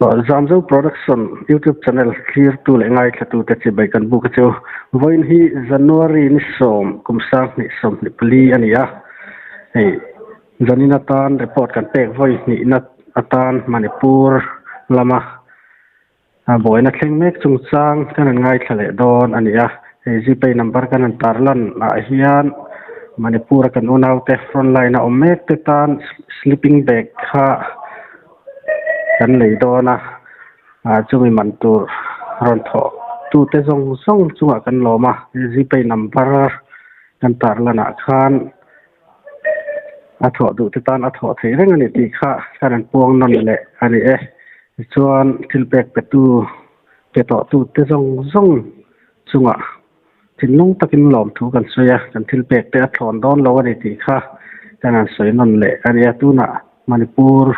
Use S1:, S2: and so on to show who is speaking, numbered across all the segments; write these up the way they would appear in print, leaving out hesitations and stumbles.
S1: Zamzo Production YouTube channel thlirtu leh ngaithlatute chibai kan buk a chu. Vawiin hi January ni sawm kum sanghnih sawmhnih pali a ni a. Hei zanin atan report kan pek vawi hnihna atan Manipur lama buaina thleng mek chungchang kan han ngaithla leh dawn a ni a. Hei Gpay number kan han tarlan ah hian Manipur a kan unaute frontline a awm mek te tan sleeping bag kha kan lei dawn a, ah chumi man tur rawn thawh tute zawng zawng chungah kan lawm a, gpay number kan tar lanah khan a thawh duh te tan a thawh theih reng a ni tih kha kan an puang nawn leh a ni e. Tichuan thil pek pe tu pe tawh tu te zawng zawng chungah thinlung takin lawmthu kan sawi a, kan thil pek te a thlawn dawn lo a ni tih kha kan han sawi nawn leh a ni a. Tunah Manipur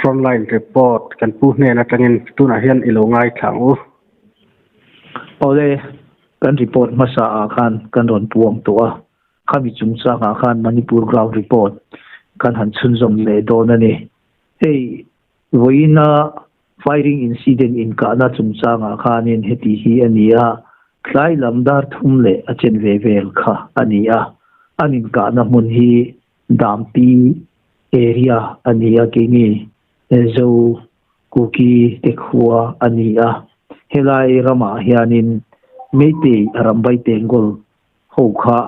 S1: Frontline Report kan pu hnen atangin tunah hian i lo ngaithla ang u.
S2: Awle, kan report hmasa ah khan kan rawn puang tawh a, khami chungchangah khan Manipur Ground Report kan han chhunzawm leh dawn a ni. Hei vawiina Firing incident inkahna chungchangah khanin heti hi a ni a, tlai lam dar thum leh a chen ve vel kha a ni a, an inkahna hmun hi Dampi area a ni a, keini Zo Kuki te khua a ni a, helai ramah hianin Meitei Rambai Tengol ho kha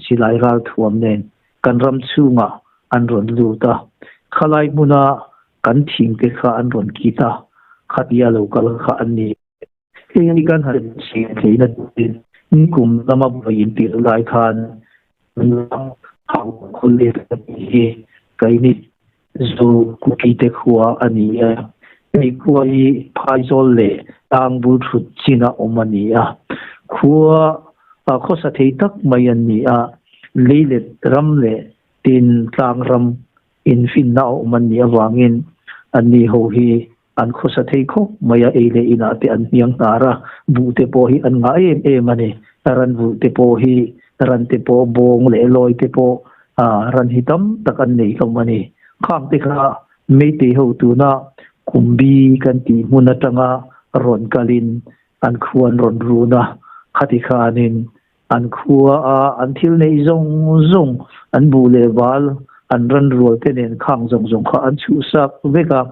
S2: Silai ralthuam nen kan ram chhungah an rawn lut a, khalai hmuna kan thingte kha an rawn kit a, khatia lo kal kha an ni. Heng hi kan han chhiar theihna turin nikum lama vawi intirh lai khan kan ram hau khawlek a nih hi Kaini Zo Kuki te khua a ni a. Hei khua hi Phaizawl leh Tlangbul thut china awm a ni a. Khua khawsa thei tak mai an ni a, leilet ram leh tin tlang ram infinna a awm an nih avangin anni ho hi an khawsa thei khawp mai a, ei leh inah te an hniang hnar a, buh te pawh hi an ngah em em a ni. Ran vulh te pawh hi ran te pawh bawng leh lawi te pawh ran hi tam tak an nei hlawm a ni. Khang te kha Meitei ho tuna Kumbi kan tih hmun atanga rawn kalin an khua an rawn run a, khati khanin an khua a an thil neih zawng zawng, an buh leh val, an ran rual te nen khang zawng zawng kha an chhuhsak vek a,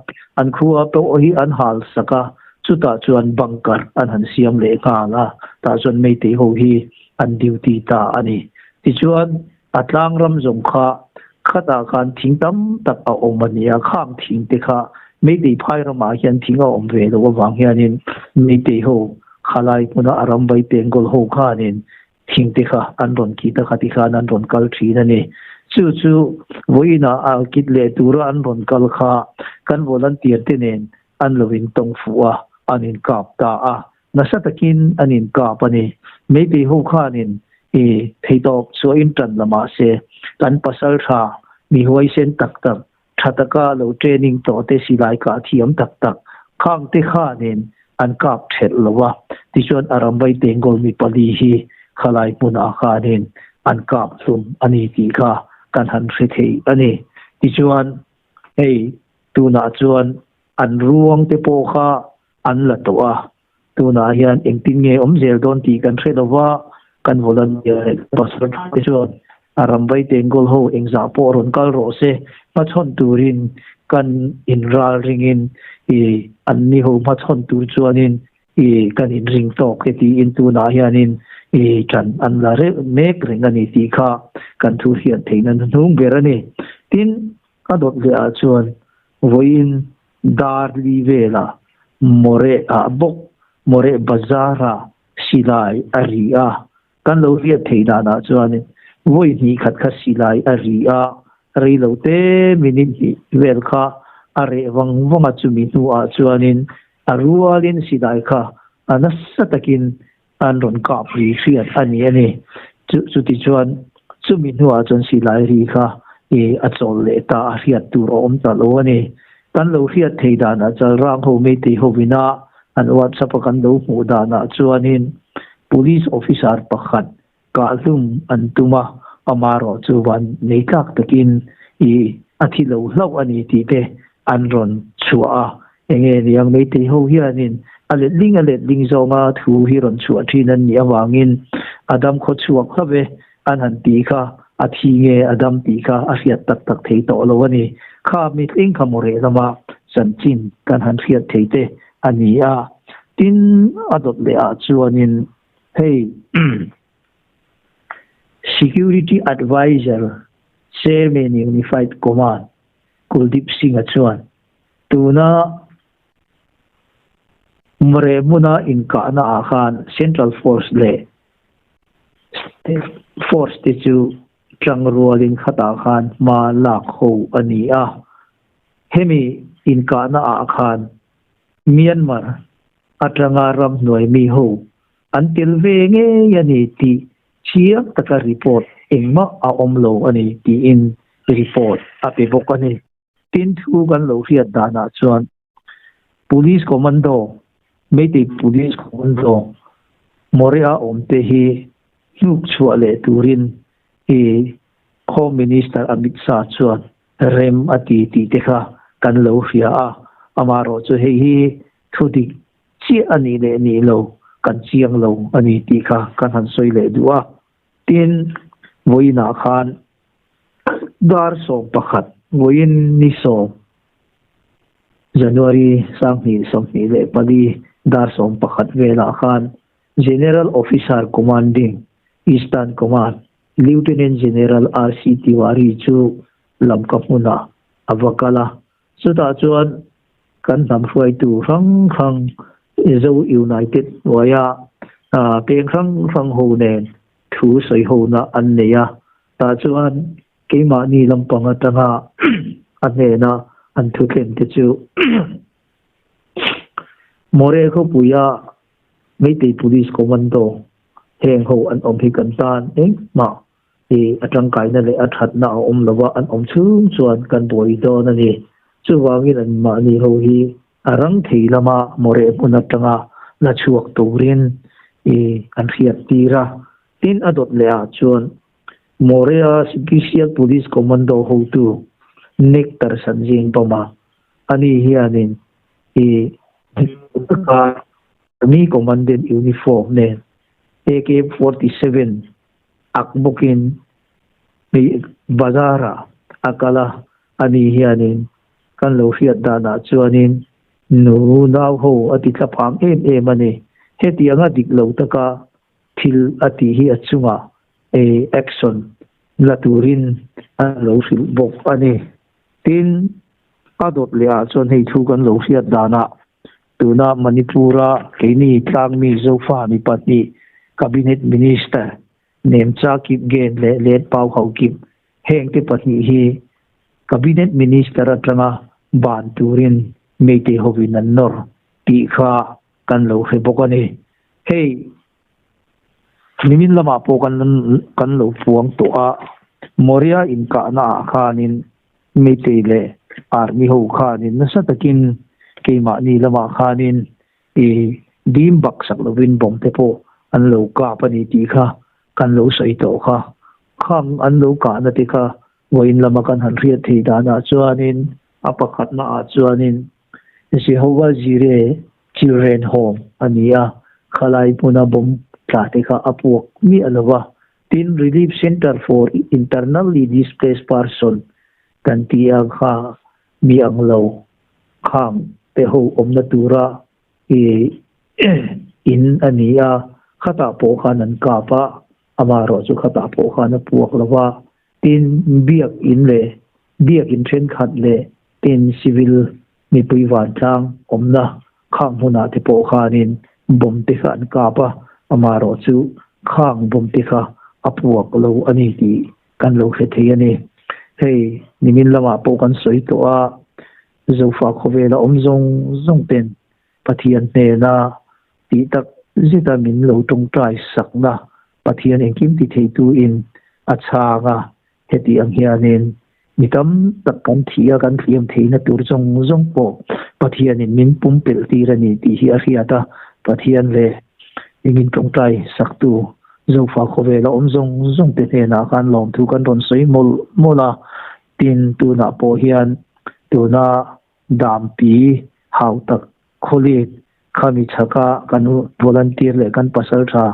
S2: an khua pawh hi an hal sak a, chutah chuan bunker an han siam leh nghal a, tah chuan Meitei ho hi an duty ta a ni. Tichuan a tlang ram zawng kha khatah khan thing tam tak a awm a ni a, khang thing te kha Meitei phai ramah hian thing a awm ve loh avang hianin Meitei ho khalai hmuna a ram vai Bengal ho khanin thing te kha an rawn kit a, khati khan an rawn kal thin a ni. Chu chu vawiinah a kit leh tura an rawn kal kha kan volunteer te nen an lo intawng fuh a, an inkap ta a. Nasa takin an inkap a ni. Meitei ho khanin i theihtawp chhuahin tan la mah se, kan pasal tha, mi huaisen tak tak, tha taka lo training tawh te silai kah thiam tak tak khang te khanin an kap thelh lo a. Tichuan a ramvai Tengol mi pali hi khalai hmunah khanin an kap hlum a ni tih kha kan han hre thei a ni. Tichuan hei tunah chuan an ruang te pawh kha an la tawh a, tunah hian engtin nge awm zel dawn tih kan hre lo va, kan volunteer leh pastor te chuan a ramvai Tengol ho engzah pawh rawn kal rawh se, hmachhawn turin kan inral ringin i an ni ho hmachhawn tur chuanin i kan inring tawk e tiin tunah hianin i ṭan an la reuh mek reng a ni tih kha kan thu hriat theihna hnuhnung ber a ni. Tin, a dawt leh ah chuan vawiin Darli velah Moreh ah bawk Moreh Bazar ah silai a ri a, kan lo hriat theih danah chuanin vawi hnih khat kha silai a ri a, rei lo te minute hnih vel kha a reh vang vang a, chumi hnuah chuanin a rualin silai kha a nasa takin an rawn kap ri hriat a ni a ni. Chu chuti chuan chumi hnuah chuan silai ri kha i a chawl leh ta a hriat tur a awm ta lo a ni. Kan lo hriat thei danah Chalrang ho Meitei hovina an WhatsApp a kan lo hmuh danah chuanin Police officer pakhat kahhlum an tum a, amarawh chu van nei tlak takin i a thi lo hlauh a ni tih te an rawn chhuah a. Enge niang Meitei ho hianin a letling a letling zawnga thu hi rawn chhuah thin an nih avangin a dam khaw chhuak hlauh e an han tih kha a thi nge a dam tih kha a hriat tak tak thei tawh lo a ni. Kha mitling kha mawreh lama chanchin kan han hriat thei te a ni a. Tin, a dawt leh ah chuanin hei Security Adviser Chairman Unified Command Kuldeep Singh-a chuan tuna Mawreh hmuna inkahna ah khan Central Force leh State Force te chu tangrualin khatah khan hma lak ho a ni a. Hemi inkahna ah khan Myanmar atanga ramhnuai mi ho an tel ve ngei a ni tih chiang taka report engmah a awm lo a ni tiin report a pe bawk a ni. Tin thu kan lo hriat danah chuan Police Commando, Meitei Police Commando Morea awmte hi hnuk chhuah leh turin i Home Minister Amit Shah chuan rem a ti tih te kha kan lo hria a, amaherawh chu hei hi thu dik chiah a nih leh nih lo kan chiang lo a ni tih kha kan han sawi leh duh a. Tin, vawiinah khan Dar 11, vawiin ni 10, January 2024 dar 11 velah khan General Officer Commanding Eastern Command Lieutenant General RC Tiwari chu Lamka hmunah a va kal a, chutah chuan kan hnam hruaitu hrang hrang Zo United hnuaia peng hrang hrang ho nen thu sawi hona an nei a, tah chuan keimahni lampang atanga a hnena an thuthleng te chu Moreh khawpuia Meitei Police Commando heng ho an awm hi kan tan engmah hi a tangkaina leh a thatna a awm lova an awm chhung chuan kan buai dawn a ni. Chuvangin an mahni ho hi A rang thei lama Moreh hmun atanga la chhuak turin i an hriat tir a. Tin, a dawt leh ah chuan Morea Special Police Commando hotu Nectar Sanjing Bama ani hianin i taka Army Commandant uniform nen AK-47 ak bawkin bazar-ah a kal a, ani hianin Kan lo hriat danah chuanin nu nau ho a ti thlaphang em em a ni. Hetianga dik lo taka thil a tih hi a chungah action la turin an lo hrilh bawk a ni. Tin, a dawt leh ah chuan hei thu kan lo hriat danah tuna Manipur-a keini tlangmi Zofa mi pahnih Cabinet Minister Nemcha Kipgen leh Letpau Haokip Hengte pahnih hi Cabinet Minister atanga ban turin Meitei hovin an nawr tih kha kan lo hre bawk a ni. Hei nimin lamah pawh kan kan lo puang tawh a, Moria inkahna ah khanin Meitei leh Army ho khanin nasa takin keimahni lamah khanin i dim bak sak lovin bomb te pawh an lo kap a ni tih kha kan lo sawi tawh kha. Khang an lo kahna te kha vawiin lama kan han hriat theih danah chuanin a pakhatna ah chuanin Jehovah Jireh Children Home a ni a, khalai hmuna bomb tla te kha a puak miah lo va. Tin, Relief Centre for Internally Displaced Person kan tih a kha mi ang lo khang te ho awmna tura i in a ni a, khatah pawh khan an kap a, Amaherawh chu khatah pawh khan a puak lo va, tin biak in leh biak in thenkhat leh tin civil mipui vantlang awmna khang hmunah te pawh khanin bomb te kha an kap a, amaherawh chu khang bomb te kha a puak lo a ni tih kan lo hre thei a ni. Hei nimin lamah pawh kan sawi tawh a, Zofa khawvela awm zawng zawng ten Pathian hnena tih tak zeta min lo tawngtai sakna Pathian engkim ti theitu in a chhang a, heti ang hianin mi tam tak kan thih a kan hliam theihna tur zawng zawng pawh Pathianin min pumpelh tir a ni tih hi a hriat a, Pathian leh engin tawngtai saktu Zofa khawvela awm zawng zawng te hnenah khan lawmthu kan rawn sawi mawlh mawlh a, tin tunah pawh hian tuna Dampi Hautak khawlit khami chhaka kan volunteer leh kan pasaltha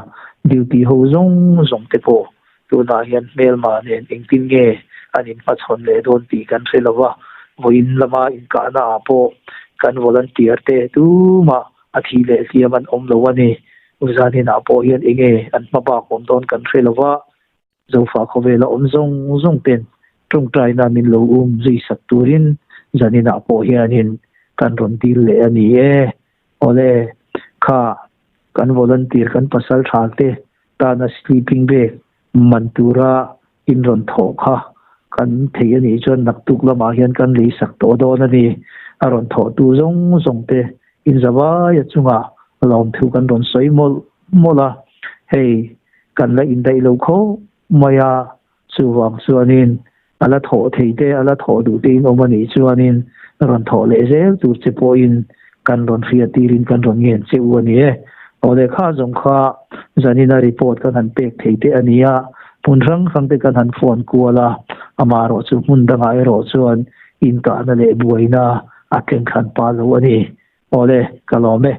S2: duty ho zawng zawng te pawh tunah hian hmelma nen engtin nge an inhmachhawn leh dawn tih kan hre lo va, vawiin lama inkahna ah pawh kan volunteer te tumah a thih leh hliam an awm lo a ni. Zaninah pawh hian enge an hmabak awm dawn kan hre lo va. Zofa khawvela awm zawng zawng ten tawngtaina min lo um zui sak turin zaninah pawh hianin kan rawn dil leh a ni e. Awle, kha kan volunteer kan pasal tha te tana sleeping bag man tura in rawn thawh kha kan thei a nih chuan naktuk lamah hian kan lei sak tawh dawn a ni. A rawn thawhtu zawng zawng te inzavaia chungah lawmthu kan rawn sawi mawlh mawlh a, hei kan la indaih lo khawp mai a, chuvang chuanin a la thawh thei te, a la thawh duh te in awm a nih chuanin rawn thawh leh zel tur che pawhin kan rawn hriat tirin kan rawn ngen che u a ni e. Aw lehkha zawng kha zanina report kan han pek thei te a ni a, hmun hrang hrang te kan han phone kual a, amaherawh chu hmun dangah erawh chuan inkahna leh buaina a thleng thlan pa lo a ni. Awle, ka lawm e.